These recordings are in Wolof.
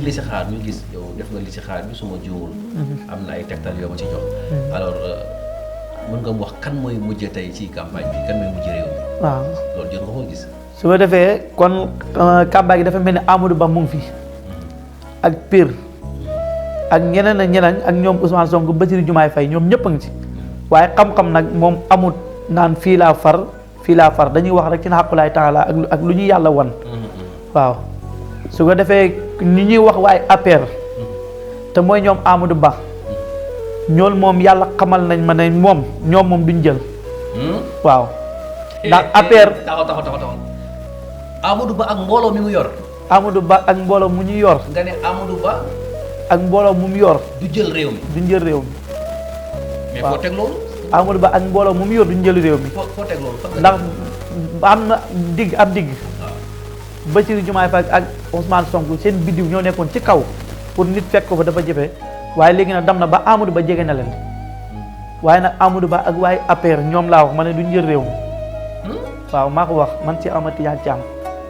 biir listixaar ñu gis yow def nga listixaar bi su ma juumul. am na ay tegtal yoo ma ci jox. alors mën nga mu wax kan mooy mujj tey ci campagne bi kan mooy mujj réew mi. waaw loolu jot nga koo gis. su ko defee kon campagne gi dafa mel ni Amadou Ba mu ngi fi ak Pire ak ñeneen ak ñeneen ak ñoom Ousmane Sonko Bassirou Diomaye Faye ñoom ñëpp a ngi ci waaye xam-xam nag moom amut naan fii laa far dañuy wax rek ci xaqulaay taala ak lu ñu yàlla wan. waaw su ko defee ni ñuy wax waaye APR te mooy ñoom Amadou Ba ñool moom yàlla xamal nañ ma ne ñoom moom duñ jël. waaw ndax APR. taxaw Amadou Ba ak mbooloo mi mu yor. Amadou Ba ak mbooloo mu ñu yor. nga ne Amadou Ba. ak mbooloo mu yor. du jël réew mi. duñ jël réew mi. mais foo teg loolu. Amadou Ba ak mbooloo mu yor duñ jël réew mi. foo teg loolu ndax am na digg. Bassirou Diomaye Faye ak Ousmane Sonko seen biddiw ñoo nekkoon ci kaw pour nit fekk ko fa dafa jafe waaye léegi nag dem na ba Amadou Ba jege na leen waaye nag Amadou Ba ak waaye APR ñoom laa wax ma ne duñ jël réew mi. waaw maa ko wax man ci Amady Tidiane Thiam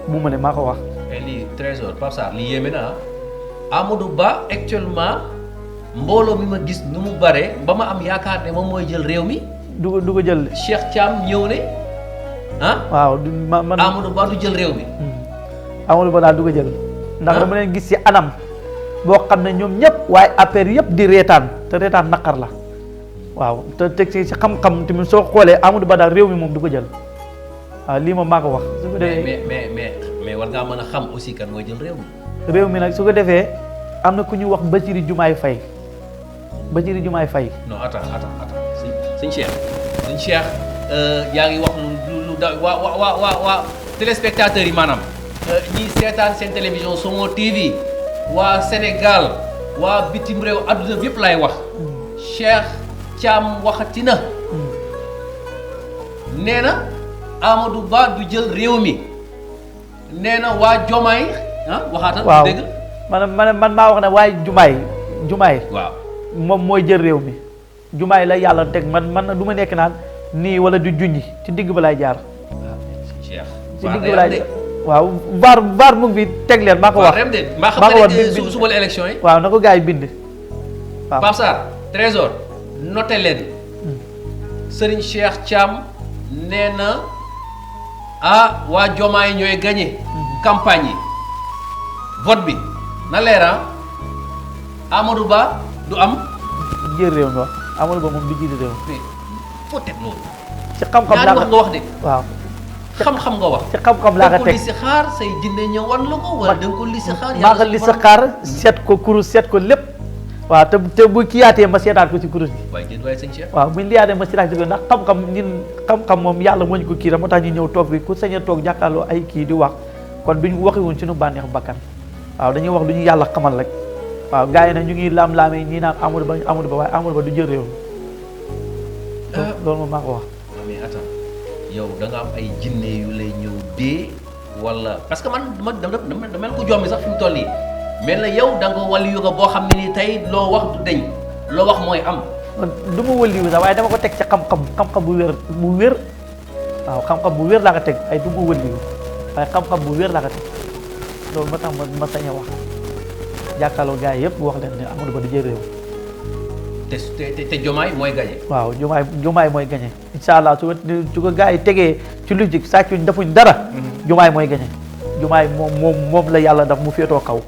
mu ma ne maa ko wax. mais lii trésor Pape Sarr lii yéeme na Amadou Ba actuellement mbooloo mi ma gis nu mu bare ba ma am yaakaar ne moom mooy jël réew mi. du ko jël. Cheikh Thiam ñëw ne waaw man Amadou Ba du jël réew mi. Amadou Ba daal du ko jël. ndax dama leen gis ci anam boo xam ne ñoom ñëpp waaye APR yëpp di reetaan te reetaan naqar la waaw te teg ci xam-xam tamit soo xoolee Amadou Ba daal réew mi moom du ko jël waaw lii moom maa ko wax. su ko defee mais war ngaa mën a xam aussi kan mooy jël réew mi. réew mi nag su ko defee am na ku ñuy wax Bassirou Diomaye Faye. non attends sëñ Cheikh yaa ngi wax lu da waa téléspectateurs yi maanaam. ñii seetaan seen télévision Somo TV waa Sénégal waa bitim réew adduna bi yëpp lay wax Cheikh Thiam waxati na nee na Amadou Ba du jël réew mi nee na waa Diomaye waxaatal. waaw dégg man maa wax ne waaye Diomaye waaw moom mooy jël réew mi Diomaye la yàlla teg man du ma nekk naan nii wala du junji ci digg ba lay jaar. Cheikh ci digg ba lay jaar waaw VAR mu ngi fi teg leen maa ko wax. maa xam ne suba la élection yi. waaw na ko gars yi bind. waaw Pape Sarr Trésor noté leen Serigne Cheikh Thiam nee na waa Diomaye ñooy gagné campagne yi vote bi na leer Amadou Ba du am. jël réew mi wax Amadou Ba moom du jiite réew mi. foo teg loolu. ci xam-xam ñaari wax nga wax de. waaw. xam-xam nga wax. ci xam-xam laa ko teg da nga ko listixaar say jinne ñëw wan la ko wala da nga ko listixaar. maa ko listixaar seet ko kurus seet ko lépp. waaw te bu kiyaatee ma seetaat ko ci kurus bi. waaye sëñ Cheikh. waaw buñ liyaatee ma seetaat ko ndax xam-xam ñun xam-xam moom yàlla moo ñu ko kii rek moo tax ñu ñëw toog bi ku sañ a toog jàkkaarloo ay kii di wax kon duñ waxi woon suñu bànneex bakkan waaw dañuy wax lu ñu yàlla xamal rek waaw gars yi nag ñu ngi laam-laamee ñii naan Amadou Ba waaye Amadou Ba du jël réew mi loolu moom maa ko wax. mais attends yow da nga am ay jinne yu lay ñëw dee wala parce que man dama ko jommi sax fi mu toll nii mel na yow da nga ko wàllu yu ko boo xam ne nii tey loo wax du deñ loo wax mooy am. du ma wëliwu sax waaye dama ko teg ci xam-xam bu wér waaw xam-xam bu wér laa ko teg ay du ma wëliwu waaye xam-xam bu wér laa ko teg loolu moo tax ma sañ a wax jàkkaarloo gars yi yëpp wax leen ne Amadou Ba du jël réew. te Diomaye mooy gagné. waaw Diomaye mooy gagné incha allah su ko gars yi tegee ci logique sàccuñ defuñ dara. Diomaye mooy gagné Diomaye moom la yàlla daf mu féetoo kaw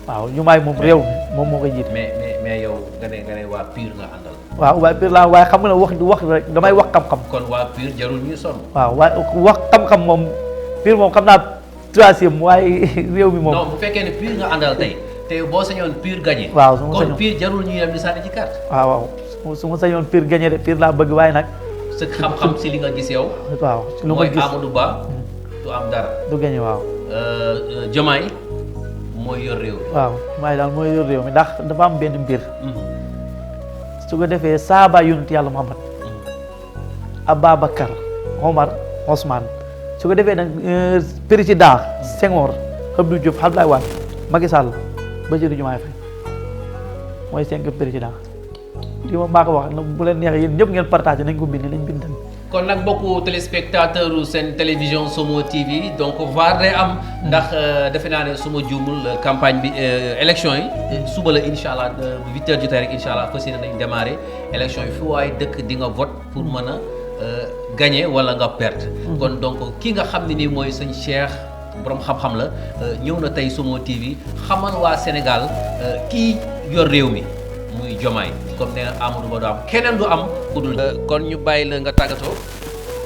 waaw Diomaye moom réew mi moom moo koy jiite. mais yow nga ne waa Pire nga àndal. waaw waa Pire laa waaye xam nga ne wax rek damay wax xam-xam. kon waa Pire jarul ñuy sonn. waaw waaye wax xam-xam moom Pire moom xam naa troisième waaye réew mi moom. non bu fekkee ne Pire nga àndal tey. te boo sañoon Pire gagné. waaw su ma sañoon kon Pire jarul ñuy dem di sànni ci carte. waaw su ma sañoon Pire gagné de Pire laa bëgg waaye nag. sa xam-xam si li nga gis yow. waaw si lu ma gis mooy Amadou Ba du am dara. du gagné waaw. Diomaye mooy yor réew mi. waaw Diomaye daal mooy yor réew mi ndax dafa am benn mbir. su ko defee saaba yonent yàlla Muhammad. Ababacar Omar Ousmane su ko defee nag président Senghor Abdou Diouf Abdoulaye Wade Macky Sall Bassirou Diomaye Faye mooy 5 président li ma maa ko wax bu leen neexee yéen ñëpp ngeen partagé nañ ko bind nañ bind kon nag mbokku téléspectateur u seen télévision Somo TV donc VAR day am ndax defe naa ne suma juumul campagne bi élection yi suba la incha allah 8 heures jotee rek incha allah fas yéene nañ démarrer élection yi fi waaye dëkk di nga vote pour mën a gagner wala nga perte. kon donc ki nga xam ne nii mooy sëñ Cheikh borom xam-xam la ñëw na tey Somo TV xamal waa Sénégal kii yor réew mi muy Diomaye comme nee na Amadou Ba du am keneen du am ku dul. kon ñu bàyyi la nga tàggatoo.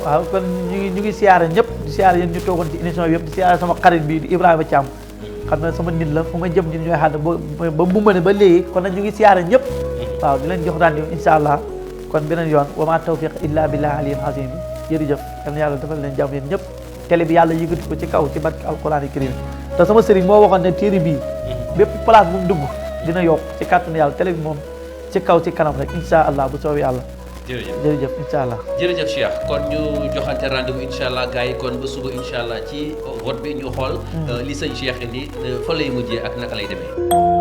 waaw kon ñu ngi siyaare ñëpp di siyaare yéen ñu toogoon ci émission bi yëpp di siyaare sama xarit bi di Ibrahima Thiam xam ne sama nit la fu ma jëm ñun ñooy xam ne ba mu mën ba léegi kon nag ñu ngi siyaare ñëpp waaw di leen jox rendez-vous incha allah kon beneen yoon wa ma tawfiq illa billah aliyil azim jërëjëf yal na yàlla defal leen jàmm yéen ñëpp télé bi yàlla yëkkati ko ci kaw ci barke alquran karim te sama sëriñ moo waxoon ne téere bii bépp place bu mu dugg dina yokk ci kàttanu yàlla télé bi moom ci kaw ci kanam rek incha allah bu soobee yàlla jërëjëf incha allah jërëjëf Cheikh kon ñu joxante rendez-vous incha allah gars yi kon ba suba incha allah ci vote bi ñu xool li sëñ Cheikh indi fa lay mujjee ak naka lay demee